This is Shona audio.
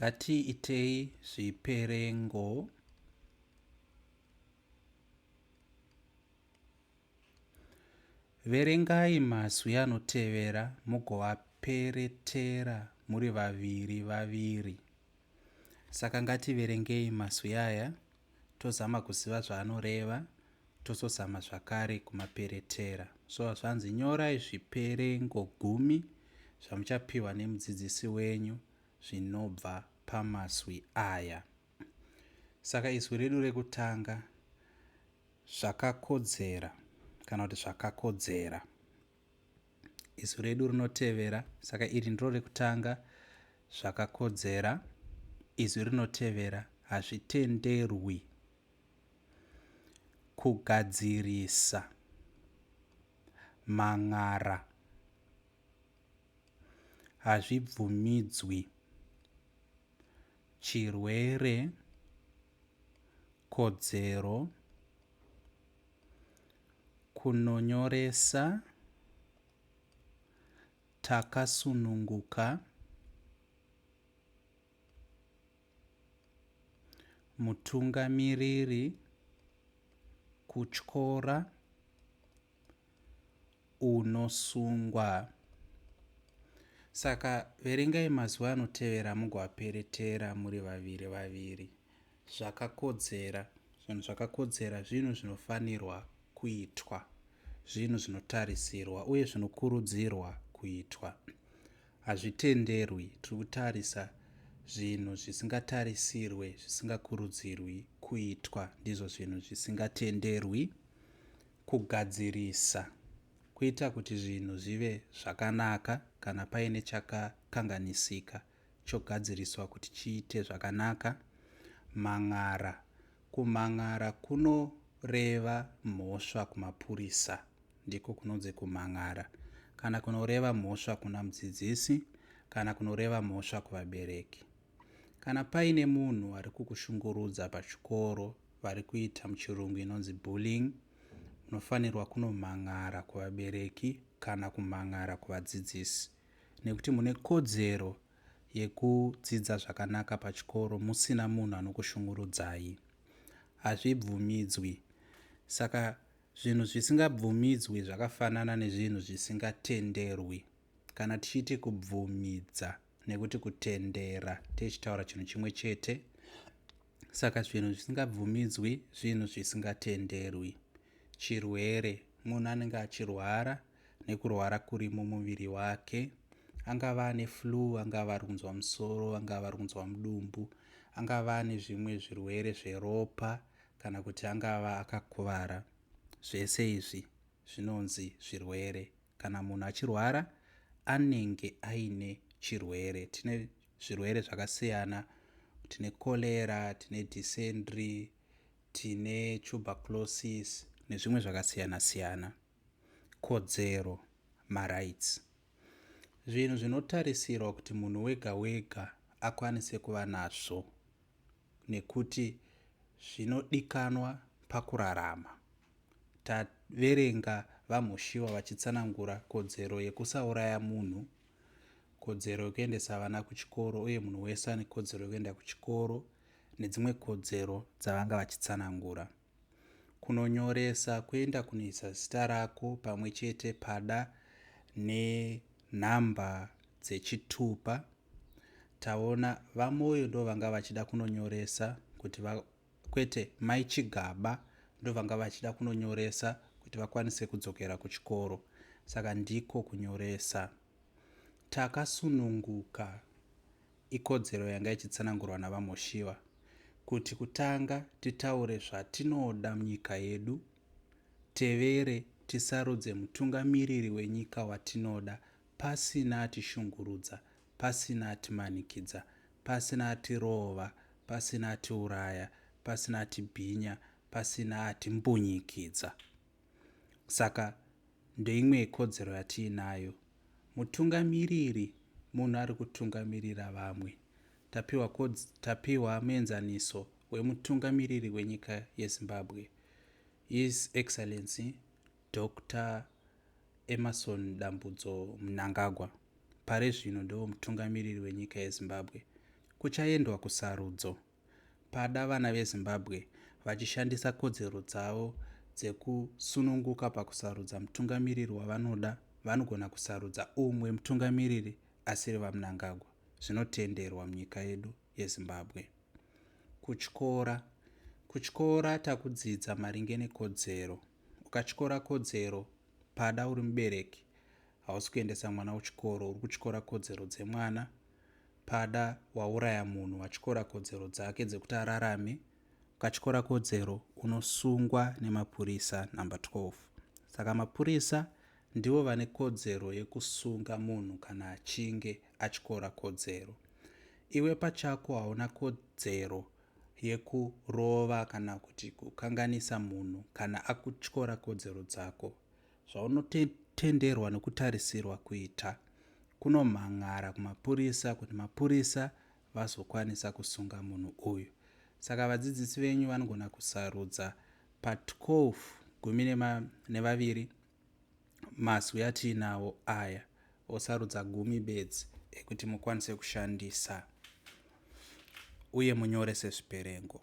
Ngatiitei zviperengo. Verengai mazwi anotevera mugoaperetera muri vaviri vaviri. Saka ngativerengei mazwi aya tozama kuziva zvaanoreva tozozama zvakare kumaperetera. So zvanzi nyorai zviperengo gumi zvamuchapiwa nemudzidzisi wenyu zvinobva pamazwi aya. Saka izwi redu rekutanga zvakakodzera kana kuti zvakakodzera. Izwi redu rinotevera, saka iri ndiro rekutanga zvakakodzera. Izwi rinotevera hazvitenderwi kugadzirisa man'ara hazvibvumidzwi chirwere kodzero kunonyoresa takasununguka mutungamiriri kutyora unosungwa. Saka verengai mazwi anotevera mugoaperetera muri vaviri vaviri. Zvakakodzera zvinhu zvakakodzera zvinhu zvinofanirwa kuitwa zvinhu zvinotarisirwa uye zvinokurudzirwa kuitwa. Hazvitenderwi tiri kutarisa zvinhu zvisingatarisirwe zvisingakurudzirwi kuitwa ndizvo zvinhu zvisingatenderwi. Kugadzirisa kuita kuti zvinhu zvive zvakanaka kana paine chakakanganisika chogadziriswa kuti chiite zvakanaka. Man'ara kumhan'ara kunoreva mhosva kumapurisa ndiko kunonzi kumhan'ara kana kunoreva mhosva kuna mudzidzisi kana kunoreva mhosva kuvabereki. Kana paine munhu ari kukushungurudza pachikoro vari kuita muchirungu inonzi bullying munofanirwa kunomhan'ara kuvabereki kana kumhan'ara kuvadzidzisi nekuti mune kodzero yekudzidza zvakanaka pachikoro musina munhu anokushungurudzai. Hazvibvumidzwi. Saka zvinhu zvisingabvumidzwi zvakafanana nezvinhu zvisingatenderwi. Kana tichiti kubvumidza nekuti kutendera tichitaura chinhu chimwe chete. Saka zvinhu zvisingabvumidzwi zvinhu zvisingatenderwi. Chirwere munhu anenge achirwara nekurwara kuri mumuviri wake angava ane flu angava ari kunzwa musoro angava ari kunzwa mudumbu angava ane zvimwe zvirwere zveropa kana kuti angava akakuvara zvese izvi zvinonzi zvirwere kana munhu achirwara anenge aine chirwere tine zvirwere zvakasiyana tine cholera tine dysentery tine tuberculosis nezvimwe zvakasiyana siyana kodzero marights zvinhu zvinotarisirwa kuti munhu wega wega akwanise kuva nazvo nekuti zvinodikanwa pakurarama. Taverenga VaMhoshiwa vachitsanangura kodzero yekusauraya munhu, kodzero yekuendesa vana kuchikoro uye munhu wese ane kodzero yekuenda kuchikoro nedzimwe kodzero dzavanga vachitsanangura. Kunonyoresa kuenda kunoisa zita rako pamwe chete pada nenhamba dzechitupa. Taona VaMoyo ndovanga vachida kunonyoresa kuti va, kwete Mai Chigaba ndovanga vachida kunonyoresa kuti vakwanise kudzokera kuchikoro. Saka ndiko kunyoresa. Takasununguka ikodzero yanga ichitsanangurwa naVaMoshiwa kuti kutanga titaure zvatinoda munyika yedu, tevere tisarudze mutungamiriri wenyika watinoda pasina atishungurudza, pasina atimanikidza, pasina atirova, pasina atiuraya, pasina atibhinya, pasina atimbunyikidza. Saka ndeimwe yekodzero yatiinayo. Mutungamiriri munhu ari kutungamirira vamwe. Tapiwa, tapiwa muenzaniso wemutungamiriri wenyika yeZimbabwe, His Excellency Dr. Emmerson Dambudzo Mnangagwa. Pari zvino ndivo mutungamiriri wenyika yeZimbabwe. Kuchaendwa kusarudzo. Pada vana veZimbabwe vachishandisa kodzero dzavo dzekusununguka pakusarudza mutungamiriri wavanoda, vanogona kusarudza umwe mutungamiriri asiri VaMnangagwa. Zvinotenderwa munyika yedu yeZimbabwe. Kutyora. Kutyora takudzidza maringe nekodzero. Ukatyora kodzero pada uri mubereki hausi kuendesa mwana kuchikoro, uri kutyora kodzero dzemwana. Pada wauraya munhu watyora kodzero dzake dzekuti ararame. Ukatyora kodzero unosungwa nemapurisa number 12. Saka mapurisa ndivo vane kodzero yekusunga munhu kana achinge atyora kodzero. Iwe pachako hauna kodzero yekurova kana kuti kukanganisa munhu kana akutyora kodzero dzako. Zvaunotenderwa nekutarisirwa kuita kunomhan'ara kumapurisa kuti mapurisa vazokwanisa kusunga munhu uyu. Saka vadzidzisi venyu vanogona kusarudza pa 12 gumi nevaviri mazwi atiinawo aya osarudza gumi bedzi ekuti mukwanise kushandisa uye munyore sezviperengo.